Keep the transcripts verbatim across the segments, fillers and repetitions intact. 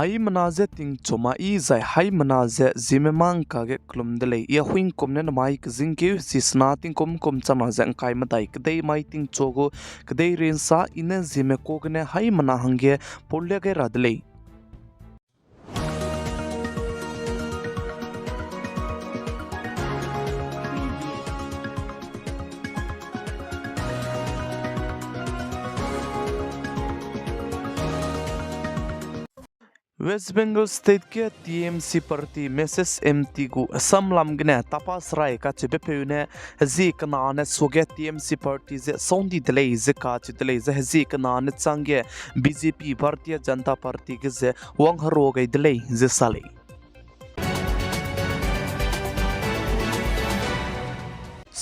Haimena ze tingchu ma i zai haimena ze ziemme mâ ngka ge kelum de lei. I Ahuingkum ne namai kezingkeu zi sena tingkum kum chana ze ngkai medai kedei mai tingchu gu kedei rinsa i ne ziemme ka gene haimena hangge paulia gai ra de lei. West Bengal State ge T M C party Mrs M T gu Assam lam gene tapa serai kacheubepeu ne hezie kena ne suage T M C party ze sound di de lei ze kacheu de lei. Zai hezie kena ne changge B J P Bharatiya Janata Party ge ze wangherua gai de lei ze sa lei.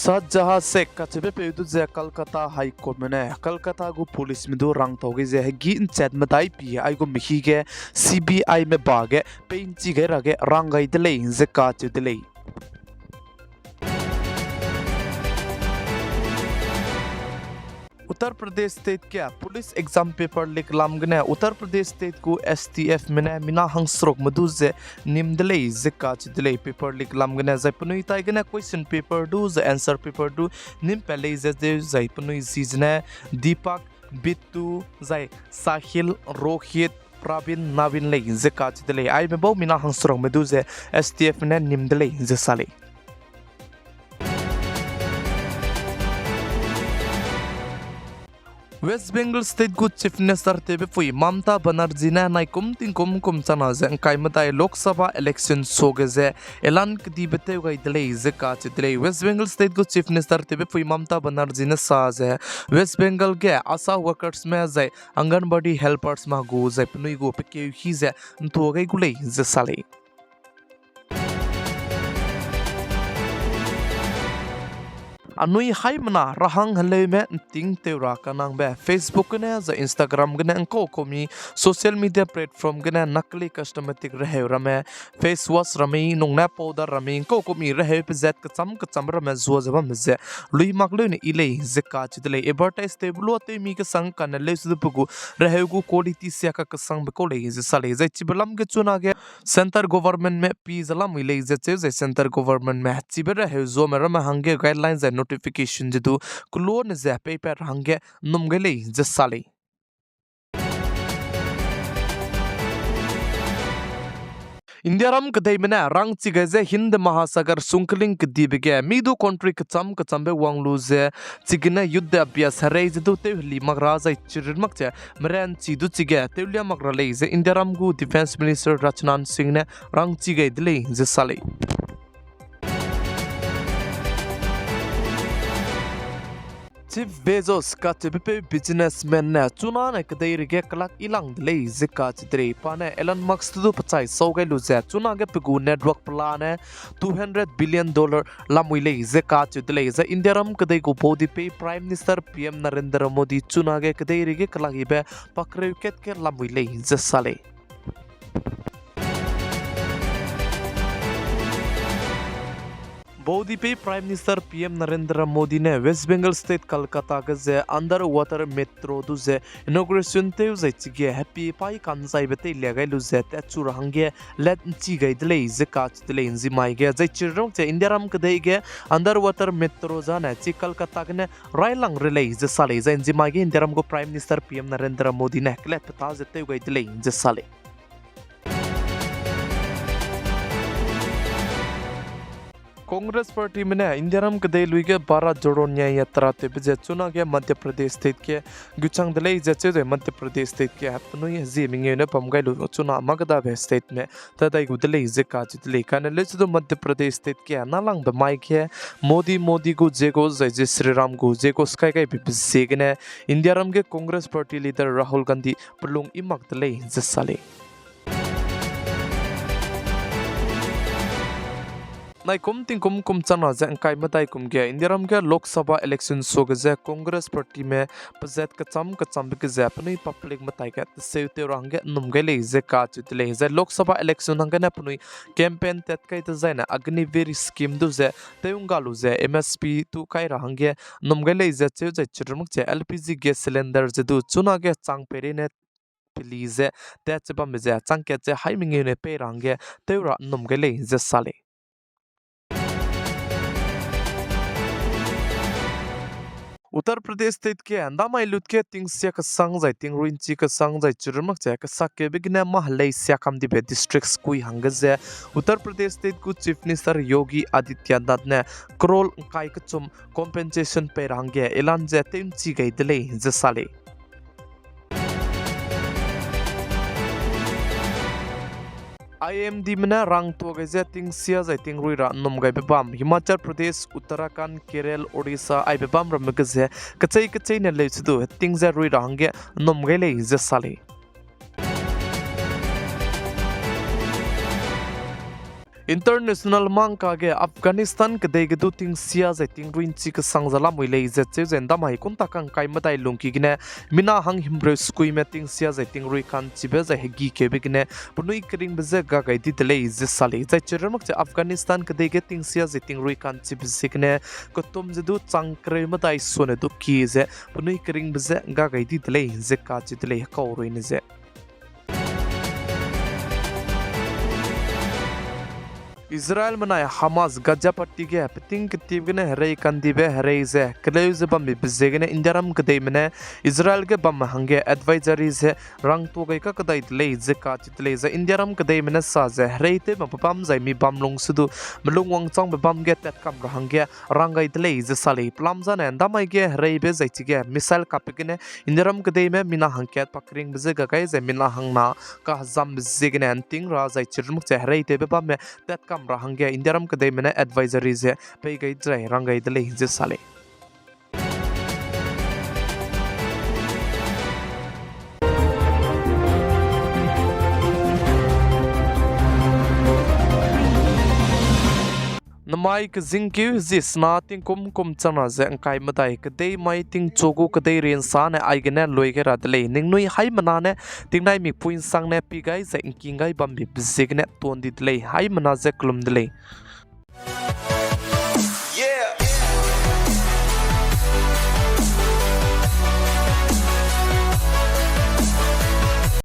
Shahjahan Shaikh kacheubepeu du ze Kolkata High Courtme ne Kolkata gu policeme du rangtau gai ze hegî nchat medai pi aigumbe hi ge C B Ime ba ge pei nchi gai ra ge rang gai de lei ze kacheu de lei. Uttar Pradesh State ge police exam paper leak lam gene Uttar Pradesh State gu S T Fme ne mina hangserukme du ze nim de lei ze kacheu de lei. Paper leak lam gene zai penui tai gene question paper du zai answer paper du nimpat lei ze zeu zai penui zi zene Deepak, Bittu, zai Sahil, Rohit, Praveen, Naveen lei ze kacheu de lei. Aime bau mina hangserukme du ze S T Fme ne nim de lei ze sa lei. West Bengal State gu Chief Minister tewbepui Mamata Banerjee ne naikum tingkum kum chana ze ngkai medai Lok Sabha election suage ze elan kedibe tew gai de lei ze kacheu de lei. West Bengal State gu Chief Minister tewbepui Mamata Banerjee ne sa ze West Bengal ge ASHA workersme zai Anganwadi helpersme gu zai penui gu pekeu hi ze ntua gai gu lei ze sa lei. Anui haimena rahang heleume nting tew ra kanangbe Facebook gene zai Instagram gene ngkau kumi social media platform gene nakli cosmetic reheu ramme, face wash ramme, nungne powder ramme, ngkau kumi reheu pezat kecham kecham ramme zua ze bamme ze lui mak leune i lei ze kacheu de lei. Advertise tewbe lua tewmi kesang kane leuse du pe gu reheu gu quality sia kakesangbe kau lei ze sa lei. Zai chibe lam ge chunage centre governmentme pi ze lamui lei ze cheu zai centre governmentme chibe reheu zuame ramme hangge guideline zai notification ze du keloane ze peipat ra hangge nnum gai lei ze sa lei. Indiaram kedeime ne rangchi gai ze Hind Mahasagar sungkling kedibe ge mi du country kecham kechambe wang lu ze chigene yudde abia serei ze du tewheli mak ra zai chirit mak che meranchi du chige tewlia mak ra lei ze Indiaram gu Defence Minister Rajnath Singh ne rangchi gai de lei ze sa lei. Jeff Bezos kacheubepeu businessman ne chunane kedeirei ge kelak ilang de lei ze kacheu de lei. Pa ne Elon Musk du pechai sau gai lu ze chunage pe gu network pelane two hundred billion dollar lamui lei ze kacheu de lei. Zai Indiaram kedei gu baudipei Prime Minister P M Narendra Modi chunage kedeirei ge kelak ibe pakreu kat ge lamui lei ze sa lei. Baudipei Prime Minister P M Narendra Modi ne West Bengal State Kolkata ge ze underwater metro du ze inauguration tew zai chige happy pai kanzaibe teilia gai lu ze tatchu ra hangge let nchi gai de lei ze kacheu de lei nzimai ge. Zai chirunche Indiaram kedei ge underwater metro zane chi Kolkata gene railang re lei ze sa lei. Zai nzimai ge Indiaram gu Prime Minister P M Narendra Modi ne kelat peta ze tew gai de lei ze sa lei. Congress Partyme ne Indiaram kedei lui ge Bharat Jodo Nyay Yatra tewbe ze chunage Madhya Pradesh State ge guchang de lei ze cheu zai Madhya Pradesh State ge penui hezie mengeu ne bam gai lu chuna mâ kedabe stateme tadai gu de lei ze kacheu de lei. Kane leuse du Madhya Pradesh State ge nâlangbe mai ge Modi Modi gu ziegu zai ze Shri Ram gu ziegu sky gaibe ziegene Indiaram ge Congress Party leader Rahul Gandhi pelung i mak de lei ze sa lei. Naikum tingkum kum chana ze ngkai medai kum ge Indiaram ge Lok Sabha election suage ze Congress Partyme pezat kecham kechambe ge ze penui public metai ge teseu tew ra hangge nnum gai lei ze kacheu de lei. Zai Lok Sabha election hanggene penui campaign tat kai dezaine Agniveer scheme du ze tew ngga lu ze M S P tu kai ra hangge nnum gai lei ze cheu zai chirmak che L P G gas cylinder ze du chunage chang peireine peli ze tat che bambe ze chang kat ze haî mengeu ne pei ra hangge tew ra ’nnum gai lei ze sa lei. Uttar Pradesh State ge ’ndamai lut ge tingsia kesang zai tingrui ’nchi kesang zai chirun mak ze kesakkeube gene mâ helei sia kam dibe district sekui hangge ze Uttar Pradesh State gu Chief Minister Yogi Adityanath ne crore ’ngkai kechum compensation pei ra hangge elan ze tew ’nchi gai de lei ze sa lei. I M Dme ne rangtuâ gai ze tingsia zai tingrui ra ’nnum gaibe bam Himachal Pradesh, Uttarakhand, Kerala, Orissa aibe bam ramme ge ze kechei kecheîne leusedu heting ze rui ra hangge ’nnum gai lei ze sa lei. International mangka ge Afghanistan kedei ge du tingsia zai tingrui ’nchi kesang ze lamui lei ze cheu ze ’ndamai kunta kangkai medai lungki gene mina hang himreu sekuime tingsia zai tingrui ka'nchibe zai hegîkeube gene penui keringbe je ga gai di de lei ze sa lei. Zai chirun mak ze Afghanistan kedei ge tingsia zai tingrui ka'nchibe ziegene ketum ze du chang kereu medai sune du kie ze penui keringbe je ga gai di de lei ze kacheu de lei hekau ruine ze. Israelme nai Hamas Gaza Patti ge peting ketip gene herei kandibe herei ze keleu ze bambe ziegene Indiaram kedeime ne Israel ge bamme hangge advisory ze rangtuâ gai kakdai de lei ze kacheu de lei. Zai Indiaram kedeime ne sa ze herei tew makbe bam zai mi bam lungsedu melung wangchangbe bam ge tatkam ra hangge rang gai de lei ze sa lei. Pelam zane ’ndamai ge hereibe zai chige missile kapbe gene Indiaram kedeime mina hangkat pa keringbe je ga gai zai mina hangna kahezambe ziegene ’nting ra zai chirun mak ze herei tewbe bamme tatkam ra hangge Indiaram kedeime ne advisory ze pei gai zai rang gai de lei ze sa lei. Namai kezingkeu zi sena tingkum kum changna ze ’ngkai medai kedei mai tingchu gu kedei riensa ne aigene lui gai ra de lei. Ningnui haimena ne tingnai mikpui ’nsangne pi gai zai ’ngking gai bambe ziegene tuan di de lei. Haimena ze kelum de lei.